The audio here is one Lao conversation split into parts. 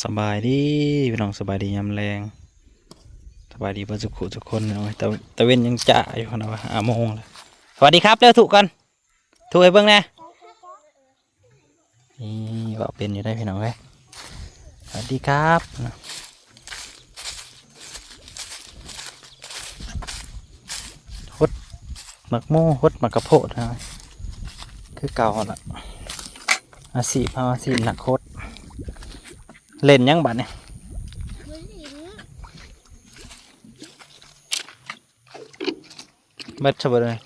ສະບາຍດີພີ່ນ້ອງ ສະບາຍດີຍາມແລງ ສະບາຍດີເບິດສຸຂູສຸຄົນ. ໂອ້ຍ ຕາ ຕາເວັນຍັງຈ້າຢູ່ຫັ້ນນະວ່າ ຫ້າໂມງແລ້ວ. ສະຫວັດດີຄັບເດີ ທຸກ່ອນ ທຸໃຫ້ເບິ່ງແດ່. ນີ້ເວົ້າເປັນຢູ່ໄດ໋ພີ່ນ້ອງເອີຍ. ສະຫວັດດີຄັບ. ຫົດໝາກໂມ ຫົດໝາກກະໂພດ ຄືເກົ່າຫັ້ນລະ. ອາຊີບເຮົາ ອາຊີບນັກຫົດ. ເຫຼັ້ນຫຍັງບາດນີ້? ເບິດຊະເບິດເລີຍ.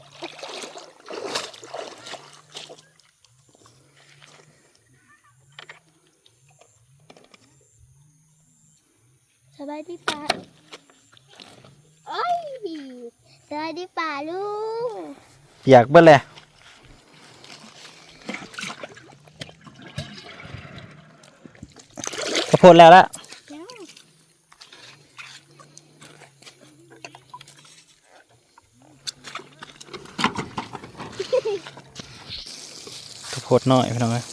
ສະບາຍດີປ້າ. ໂອ້ຍ ສະບາຍດີປ້າລຸງ. ປຽກເບິດແລ້ວ. ກະໂພດແລ້ວລະ. ກະໂພດນ້ອຍພີ່ນ້ອງເອີຍ.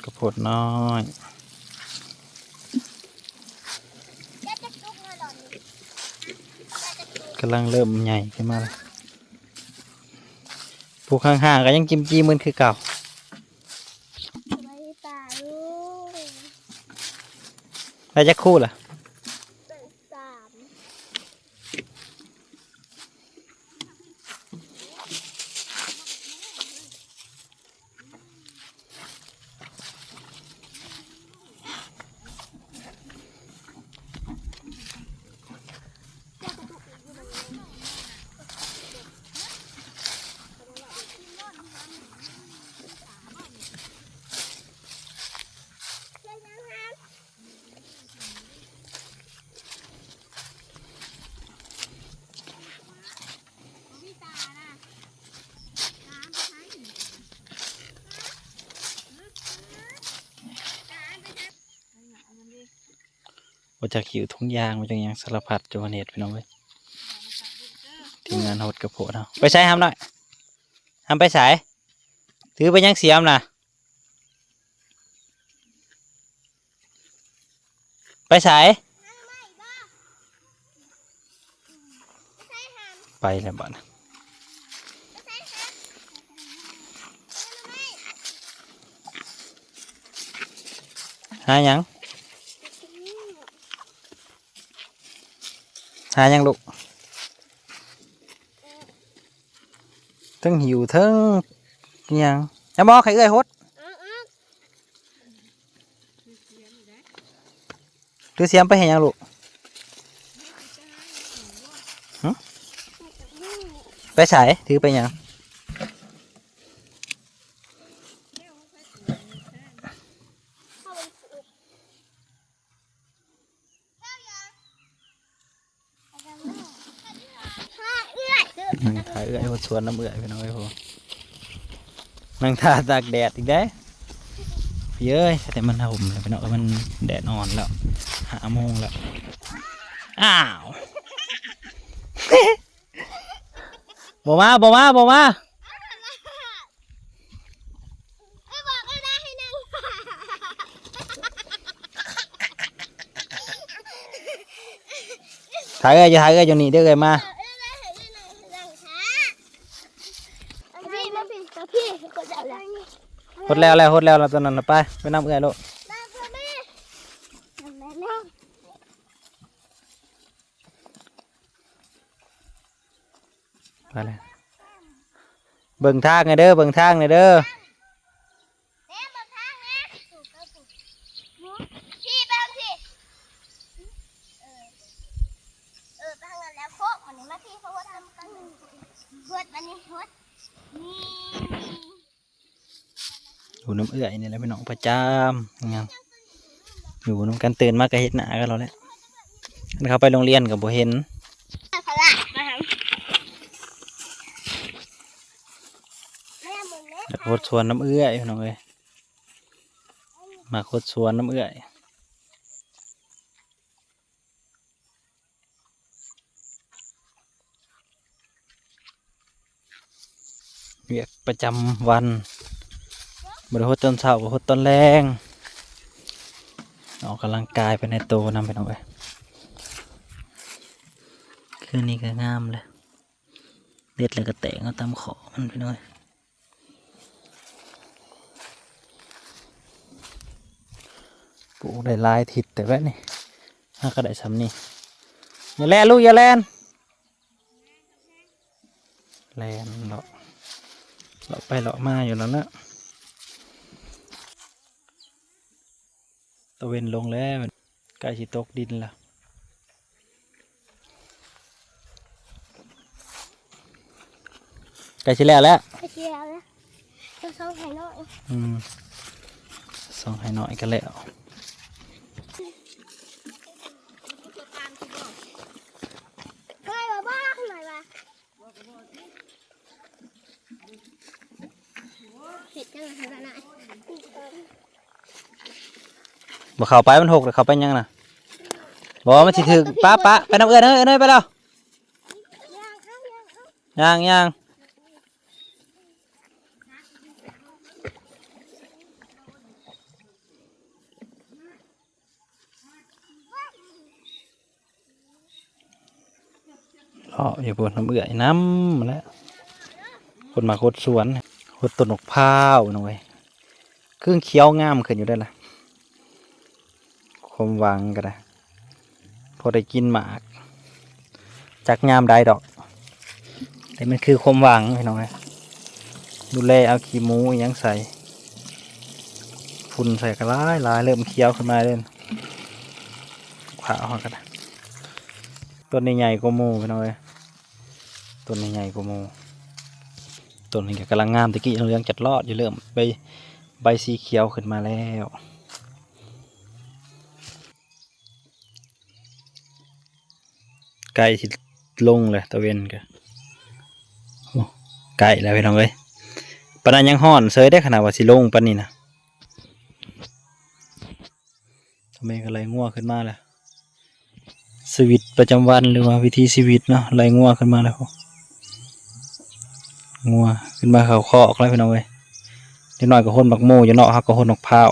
ກະໂພດນ້ອຍ. ກຳລັງເລີ່ມໃຫຍ່ຂຶ້ນມາແລ້ວ. ປູກຫ່າງໆ ກໍຍັງຈິ້ມຈີ້ມຶນຄືເກົ່າ. ໄດ້ຈັກຄູ່ລະ? ໄດ້ສາມ. ບໍ່ຈັກຫິ້ວຖົງຢາງ ບໍ່ຈັກຫຍັງ ສາລະພັດຈຸມາເຮັດ ພີ່ນ້ອງເອີຍ. ທີມງານຫົດກະໂພດເຮົາ. ໄປໃສຫຳນ້ອຍ? ຫຳໄປໃສ? ຖືໄປຫຍັງສຽມນະ? ໄປໃສ? ໄປແລ້ວບາດນີ້. ຫາຫຍັງ? ຫາຫຍັງລູກ? ເທິງຫິ້ວເທິງຫຍັງ. ເອົາບໍ່ ໃຫ້ເອື້ອຍຫົດ. ຖືສຽມໄປເຮັດຫຍັງລູກ? ຫຶ? ໄປໃສ? ຖືໄປຫຍັງ? ອືມ ຖ້າເອື້ອຍຫົດສວນນຳເອື້ອຍ ພີ່ນ້ອງເອີຍ. ໂຫ ນັ່ງຖ້າຕາກແດດອີກເດ້. ເອີຍ ແຕ່ມັນຫົ່ມແລ້ວ ພີ່ນ້ອງເອີຍ ມັນແດດອ່ອນແລ້ວ ຫ້າໂມງແລ້ວ. ອ້າວ ບໍ່ມາ ບໍ່ມາ ບໍ່ມາ. ຖ້າເອື້ອຍຢູ່ ຖ້າເອື້ອຍຢູ່ນີ້ເດີ ເອື້ອຍມາ. ຫົດແລ້ວ ຫົດແລ້ວ ຕົວນັ້ນນະ. ໄປ ໄປນຳເອື້ອຍໂລດ. ໄປແລ້ວ ເບິ່ງທາງແດ່ເດີ ເບິ່ງທາງແດ່ເດີ. ຢູ່ນຳເອື້ອຍນີ້ແຫຼະພີ່ນ້ອງ ປະຈຳ ຢູ່ນຳກັນ ຕື່ນມາກໍເຫັນໜ້າກັນແລ້ວແຫຼະ. ຄັນເຂົາໄປໂຮງຮຽນກໍບໍ່ເຫັນ. ຢາກຫົດສວນນຳເອື້ອຍພີ່ນ້ອງເອີຍ ມາຫົດສວນນຳເອື້ອຍ. ວຽກປະຈຳວັນ ບໍ່ໄດ້ຫົດຕອນເຊົ້າກໍຫົດຕອນແລງ ອອກກຳລັງກາຍໄປໃນໂຕນຳ ພີ່ນ້ອງເອີຍ. ຄືນນີ້ກໍງາມແລ້ວ ເດັດແລ້ວກໍແຕກເອົາຕາມຂໍ້ມັນ ພີ່ນ້ອງເອີຍ. ປູກໄດ້ຫຼາຍທິດແຕ່ແວະນີ້ ຫາກໍໄດ້ຊ່ຳນີ້. ຢ່າແລ່ນລູກ ຢ່າແລ່ນ ແລ່ນເລາະ ເລາະໄປເລາະມາຢູ່ນັ້ນແຫຼະ. ຕາເວັນລົງແລ້ວ ໃກ້ຊິຕົກດິນແລ້ວ ໃກ້ຊິແລ້ວແລ້ວ ໃກ້ຊິແລ້ວແລ້ວ ເຈົ້າຊ່ອງໃຫ້ໜ້ອຍ ອືມ ຊ່ອງໃຫ້ໜ້ອຍກໍແລ້ວ ເຮີ້ຍ ບໍ່ ບໍ່ ເຮີ້ຍ ວ່າ ເຮັດຈັ່ງໃດນະ ບໍ່ເຂົ້າໄປ ມັນຫົກ ເຂົ້າໄປຫຍັງນະ ບໍ່ ມັນຊິຖືກ ປະ ປະ ໄປນຳເອື້ອຍເນຍ ເອື້ອຍ ໄປແລ້ວ ຍ່າງ ຍ່າງ ເລາະຢູ່ພຸ້ນນຳເອື້ອຍນຳແຫຼະ ຄົນມາຫົດສວນ ຫົດຕົ້ນໝາກພ້າວ ນ້ອງເອີຍ ຄືຂຽວງາມຂຶ້ນຢູ່ເດ້ລະ ຄວາມຫວັງກໍໄດ້ ພໍໄດ້ກິນໝາກ ຈັກຍາມໃດດອກ ແຕ່ມັນຄືຄວາມຫວັງ ພີ່ນ້ອງເອີຍ ດູແລເອົາຂີ້ໝູອີ່ຫຍັງໃສ່ ຝຸ່ນໃສ່ກໍຫຼາຍໆ ເລີ່ມຂຽວຂຶ້ນມາເດ້ ຂາວເຮົາກໍໄດ້ ຕົ້ນນີ້ໃຫຍ່ກວ່າໝູ່ ພີ່ນ້ອງເອີຍ ຕົ້ນນີ້ໃຫຍ່ກວ່າໝູ່ ຕົ້ນນີ້ກໍກຳລັງງາມ ແຕ່ກີ້ເຫຼືອງຈັດລອດຢູ່ ເລີ່ມໃບ ໃບສີຂຽວຂຶ້ນມາແລ້ວ. ໃກ້ຊິລົງແລ້ວ ຕາເວັນກໍ ໂອ້ ໃກ້ແລ້ວ ພີ່ນ້ອງເອີຍ ປານນັ້ນຍັງຮ້ອນເສີຍເດ້ ຂະໜາດວ່າຊິລົງປານນີ້ນະ ຕາເວັນກໍໄລ່ງົວຂຶ້ນມາແລ້ວ ຊີວິດປະຈຳວັນ ຫຼືວ່າວິຖີຊີວິດເນາະ ໄລ່ງົວຂຶ້ນມາແລ້ວ ງົວຂຶ້ນມາເຂົ້າຄອກແລ້ວ ພີ່ນ້ອງເອີຍ ເດັກນ້ອຍກໍຫົດໝາກໂມຢູ່ເນາະ ເຮົາກໍຫົດໝາກພ້າວ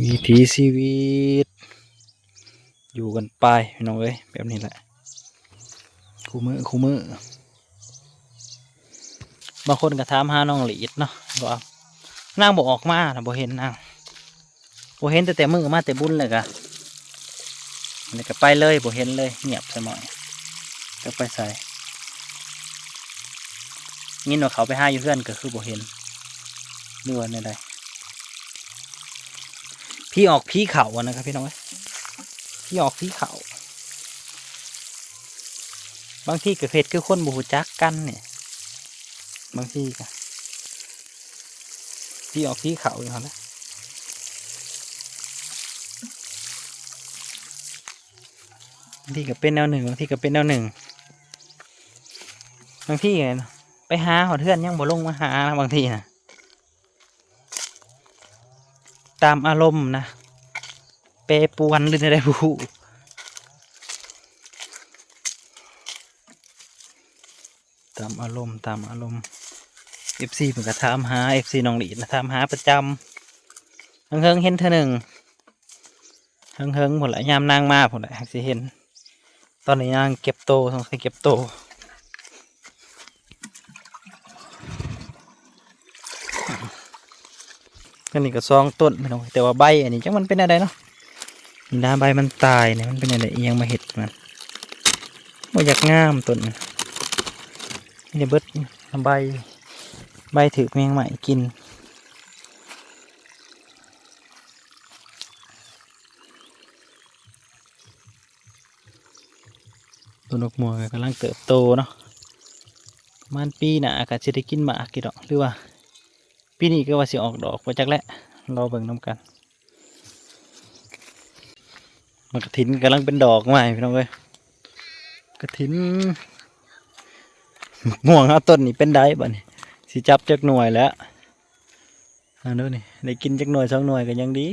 ວິຖີຊີວິດ ຢູ່ກັນໄປ ພີ່ນ້ອງເອີຍ ແບບນີ້ແຫຼະ ຄູ່ມື້ ຄູ່ມື້ ບາງຄົນກໍຖາມຫານ້ອງຫຼີດເນາະ ວ່ານາງບໍ່ອອກມານະ ບໍ່ເຫັນນາງ ບໍ່ເຫັນຕັ້ງແຕ່ມື້ມາແຕ່ບຸນແລ້ວກະ ແລ້ວກະໄປເລີຍ ບໍ່ເຫັນເລີຍ ງຽບຊະໝ້ອຍ ຈັກໄປໃສ ຍິນວ່າເຂົາໄປຫາຢູ່ເຮືອນກໍຄືບໍ່ເຫັນ ຫຼືວ່າແນວໃດ? ຜີອອກຜີເຂົ້າຫັ້ນນະຄັບ ພີ່ນ້ອງເອີຍ ຜີອອກຜີເຂົ້າ ບາງທີກໍເຮັດຄືຄົນບໍ່ຮູ້ຈັກກັນນີ້ ບາງທີກໍຜີອອກຜີເຂົ້າຢູ່ຫັ້ນນະ ບາງທີກໍເປັນແນວໜຶ່ງ ບາງທີກໍເປັນແນວໜຶ່ງ ບາງທີໄປຫາຮອດເຮືອນຍັງບໍ່ລົງມາຫານະ ບາງທີນະ ຕາມອາລົມນະ ແປປວນຫຼືແນວໃດບໍ່ຮູ້ ຕາມອາລົມ ຕາມອາລົມ ເອັຟຊີເພິ່ນກໍຖາມຫາ ເອັຟຊີນ້ອງຫຼີດນະ ຖາມຫາປະຈຳ ເຫິງໆເຫັນເທື່ອໜຶ່ງ ເຫິງໆພຸ້ນແຫຼະ ຍາມນາງມາພຸ້ນແຫຼະ ຫາກຊິເຫັນ ຕອນນີ້ນາງເກັບໂຕ ສົງໄສເກັບໂຕ ອັນນີ້ກໍສອງຕົ້ນພີ່ນ້ອງ ແຕ່ວ່າໃບອັນນີ້ຈັກມັນເປັນແນວໃດເນາະ ນີ້ນະ ໃບມັນຕາຍນີ້ ມັນເປັນແນວໃດ ອີ່ຫຍັງມາເຮັດມັນ ບໍ່ຢາກງາມຕົ້ນນີ້ ມີແຕ່ເບິດໃບ ໃບຖືກແມງໄມ້ກິນ. ຕົ້ນໝາກມ່ວງກໍກຳລັງເຕີບໂຕເນາະ ປະມານປີໜ້າກໍຊິໄດ້ກິນໝາກຢູ່ດອກ ຫຼືວ່າປີນີ້ກໍວ່າຊິອອກດອກບໍ່ຈັກແຫຼະ ລໍເບິ່ງນຳກັນ. ໝາກກະຖິນກຳລັງເປັນດອກໃໝ່ພີ່ນ້ອງເອີຍ ກະຖິນ ໝາກມ່ວງເຮົາຕົ້ນນີ້ເປັນໃດບັດນີ້ ຊິຈັບຈັກໜ່ວຍແລ້ວ. ອັນນີ້ນີ້ ໄດ້ກິນຈັກໜ່ວຍສອງໜ່ວຍກໍຍັງດີ.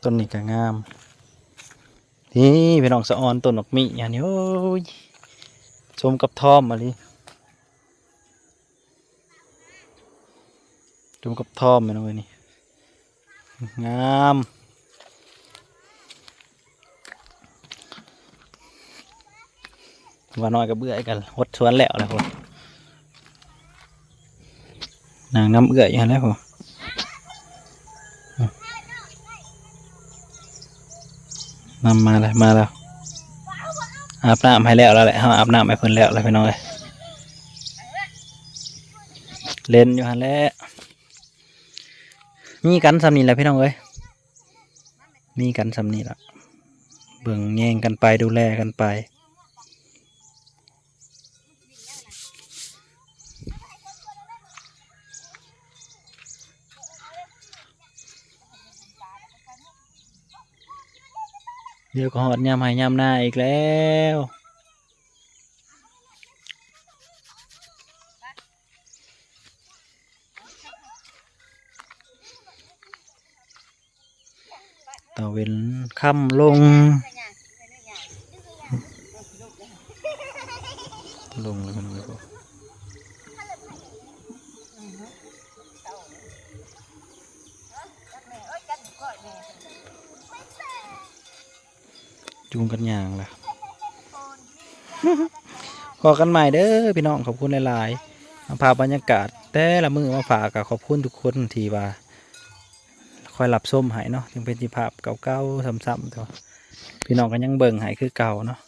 ຕົ້ນນີ້ກໍງາມ ນີ້ພີ່ນ້ອງ ສະອອນຕົ້ນໝາກມີ້ອັນນີ້ ໂອ້ຍ ສົມກັບທ້ອມອີ່ຫຼີ ສົມກັບທ້ອມພີ່ນ້ອງເອີຍ ນີ້ ງາມ. ວ່ານ້ອຍກັບເອື້ອຍກັນຫົດສວນແລ້ວແຫຼະພຸ້ນ ນັ່ງນຳເອື້ອຍຢູ່ຫັ້ນແຫຼະພຸ້ນ ນຳມາແລ້ວ ມາແລ້ວ ອາບນ້ຳໃຫ້ແລ້ວແລ້ວແຫຼະ ເຮົາອາບນ້ຳໃຫ້ເພິ່ນແລ້ວແລ້ວພີ່ນ້ອງເອີຍ ຫຼິ້ນຢູ່ຫັ້ນແຫຼະ. ມີກັນສ່ຳນີ້ແຫຼະພີ່ນ້ອງເອີຍ ມີກັນສ່ຳນີ້ລະ ເບິ່ງແຍງກັນໄປ ດູແລກັນໄປ ດຽວກໍຮອດຍາມໄຮ່ຍາມນາອີກແລ້ວ. ຕາເວັນຄ່ຳລົງ ລົງແລ້ວພີ່ນ້ອງເອີຍ ຈູງກັນຍ່າງລະ ພໍ້ກັນໃໝ່ເດີພີ່ນ້ອງ ຂອບຄຸນຫຼາຍໆ ເອົາພາບບັນຍາກາດແຕ່ລະມື້ມາຝາກ ກໍຂອບຄຸນທຸກຄົນທີ່ວ່າ ຄອຍຮັບຊົມໃຫ້ເນາະ ເຖິງເປັນທີ່ພາບເກົ່າໆຊ້ຳໆ ແຕ່ວ່າພີ່ນ້ອງກໍຍັງເບິ່ງໃຫ້ຄືເກົ່າເນາະ